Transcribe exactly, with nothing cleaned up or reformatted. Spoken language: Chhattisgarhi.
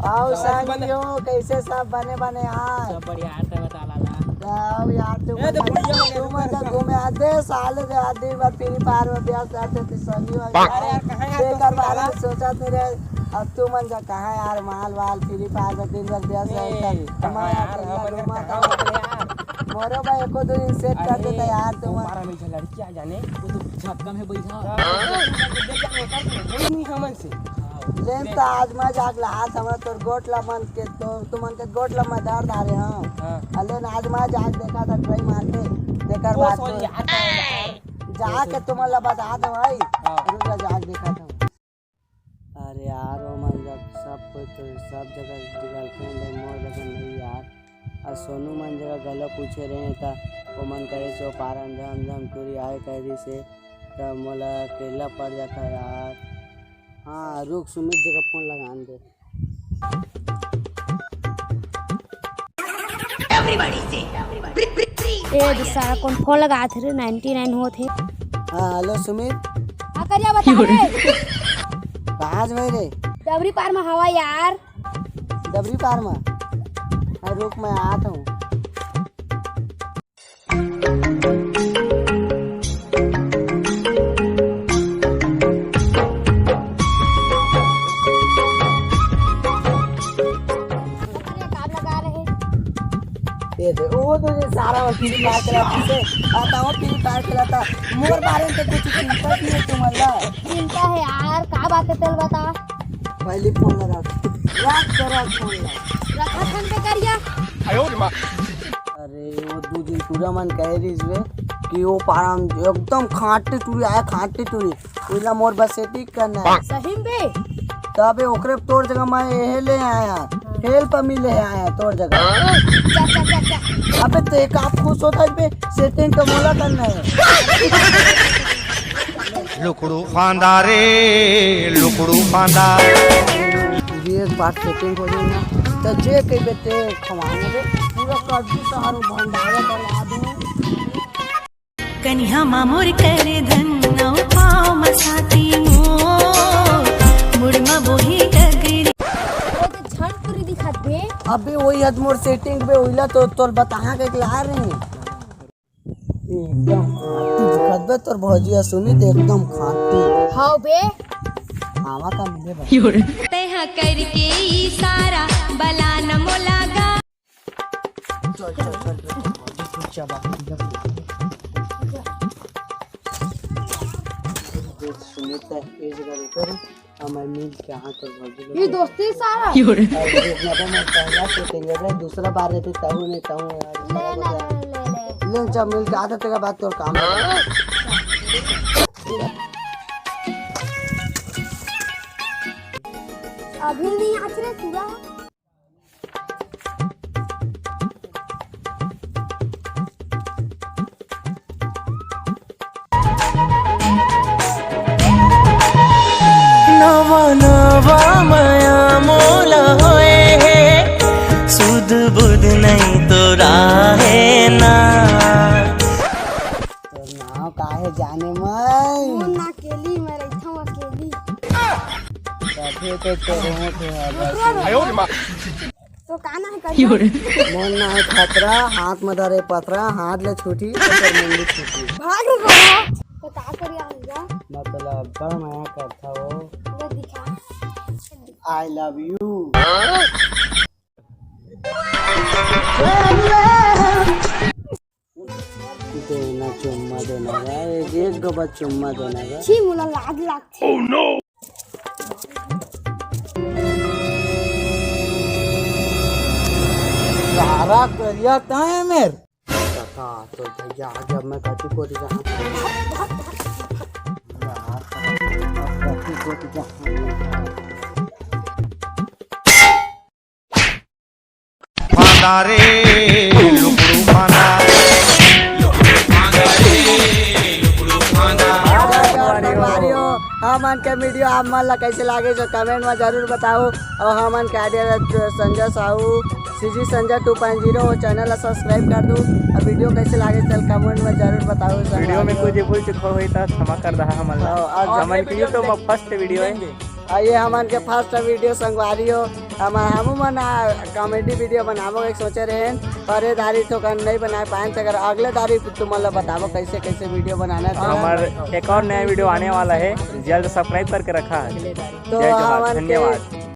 अउ संगियो, कइसे सब बने बने आय? सब बढ़िया, आप बतावा लाला। अउ यार, तू ए, तो बढ़िया, तू मन तो घूमे आते साले दे, आज दिन भर Free Fire में व्यस्त रहते थे संगियो। अरे यार, कहाँ यार, तेकर बारे में सोचत नहीं रहे। अब तू मन जा कहाँ यार, माल वाल Free Fire में दिन भर व्यस्त रहता। कहाँ यार, हमन कहाँ यार। मोरो भाई एको दो दिन set कर देता यार, तू मन। लड़की आ जाने, वो तो झपका में बैठा। कोई नहीं हमन से। लेन त आज मैं जाग ला, आज हमरा तोर गोट ला मन के, तो तुमन के गोट ला मैं दर डारे हूँ। हाँ। अले न आज मैं जाग देखा था try मार के, तेकर बाद तो जाके तुमन ला बता दो भाई। हाँ। रुक जा, जाग देखा था। अरे यार, ओ मन जब सब कोई तो सब जगह girlfriend है, मोर जगह नहीं यार। अउ सोनू मन जगह घलो पूछे रहे त ओ मन कहे सो पारन झम झम टूरी आए कह दिस हे, त मोला अकेला पड़ जाता यार। हाँ, रुक, सुमित जगह फोन लगान दे। ए, सारा कोन फोन लगात हे रे? नाइंटी नाइन होत हे। हाँ, हेलो सुमित। हाँ, करिया बता रे। कहाँ से भाई रे? डबरी पार में हवा यार। डबरी पार में? हाँ, रुक, मैं आत हूँ। ये दे, वो तो ये सारा वो Free Fire खेलता से, आता वो Free Fire खेलता। मोर बारे में तो कुछ चिंता नहीं है तुम्हारा। चिंता है यार, का बात है तेल बता। पहले फोन लगा, रात करा फोन लगा। रखा थन पे करिया। अरे, वो दू दिन टूरा मन कहे रहिस बे कि वो पारा म एकदम खांटी टूरी आय, खांटी टूरी। उइला मोर बस setting करना है। सही में बे? तबे ओकरे तोर जगह मैं एहे ले आया, help मिले आया तोर जगह। चा, चा, चा, चा। अबे ते का खुश होता है बे, setting तो मोला करना है। लुकड़ू फांदा रे, लुकड़ू फांदा। ये एक बार setting हो जाए ना, तो जे कही बेटे खवाने दे, पूरा कद्दू सारू भंडारा करवा दूँ। कनिहा मा मोर कर धन, अउ पाँव मा साती मोर, मुड़ मा बोही डगरी। वो तो झंड पूरी दिखात बे। अबे वही हद मोर setting बे, ओइला तो तोर बताहा के ला रहे। एकदम खांटी दिखत बे तोर भौजिया सुमित, एकदम खांटी। हाव बे। आवा का मिले बा। तेहा करके इशारा बला न मोला गा। चल, चल, चल, चल, भौजी, तू चाबा के दिखा। सुमित, ये जगह रुके रे। हाँ, मैं मिल के हाँ तोर भौजी लोग ये के। दोस्ती सारा। अरे, रुक ना, मैं पहला setting है, दूसरा बार रहते तहु नहीं तहु यार। ले ना, ले, ले, ले। ले, चल, मिल के आते तेरा बात तोर काम है। अभी नहीं आच रे पूरा। नवा नवा मया मोला होए हे, सुध बुध नहीं तो राहे ना। तोर नाव का हे जाने मैं? मोर ना अकेली, मैं रहिथव अकेली। तभे तो तोर होठ हे बस। तो का ना हे करिया? मोर ना हे खतरा, हाथ में धरे पथरा, हाथ ले छूटी, तो तोर मुंडी छूटी। भाग रे बाबा। तो का करिया भैया? मतलब बड़ मया करथा वो। ले दिखा। I love you। देना चुम्मा देना गा, एक, एक गो बस चुम्मा देना गा। छी, मोला लाज लागथे। Oh no! सारा करिया तय मेर। काका, तो भैया आ गया, मैं गति को दिया। गति को दिया। फांदा रे, लुकड़ू फांदा। हमन के video आप मन ला कैसे लागे, जो comment में जरूर बताओ। और हमन के idea Sanjay Sahu, CG Sanjay two point zero, वो channel ला subscribe कर दू। और video कैसे लागे, चल comment में जरूर बताओ। Video में कुछ भूल चुका होई त क्षमा कर दहा हमन ला। हाँ, और हमन के YouTube में first video है। और ये हमन के फर्स्ट वीडियो संगवारी हो। हम हमू मन कॉमेडी वीडियो बनाबो के सोचे रहेन, पर ये दारी थोकन नहीं बना पाएन। अगर अगले दारी तुमन ला बताबो कैसे कैसे वीडियो बनाना है। तो हमार एक और नया वीडियो आने वाला है, जल्द सब्सक्राइब करके रखा है। तो जय जोहार, हमन के धन्यवाद।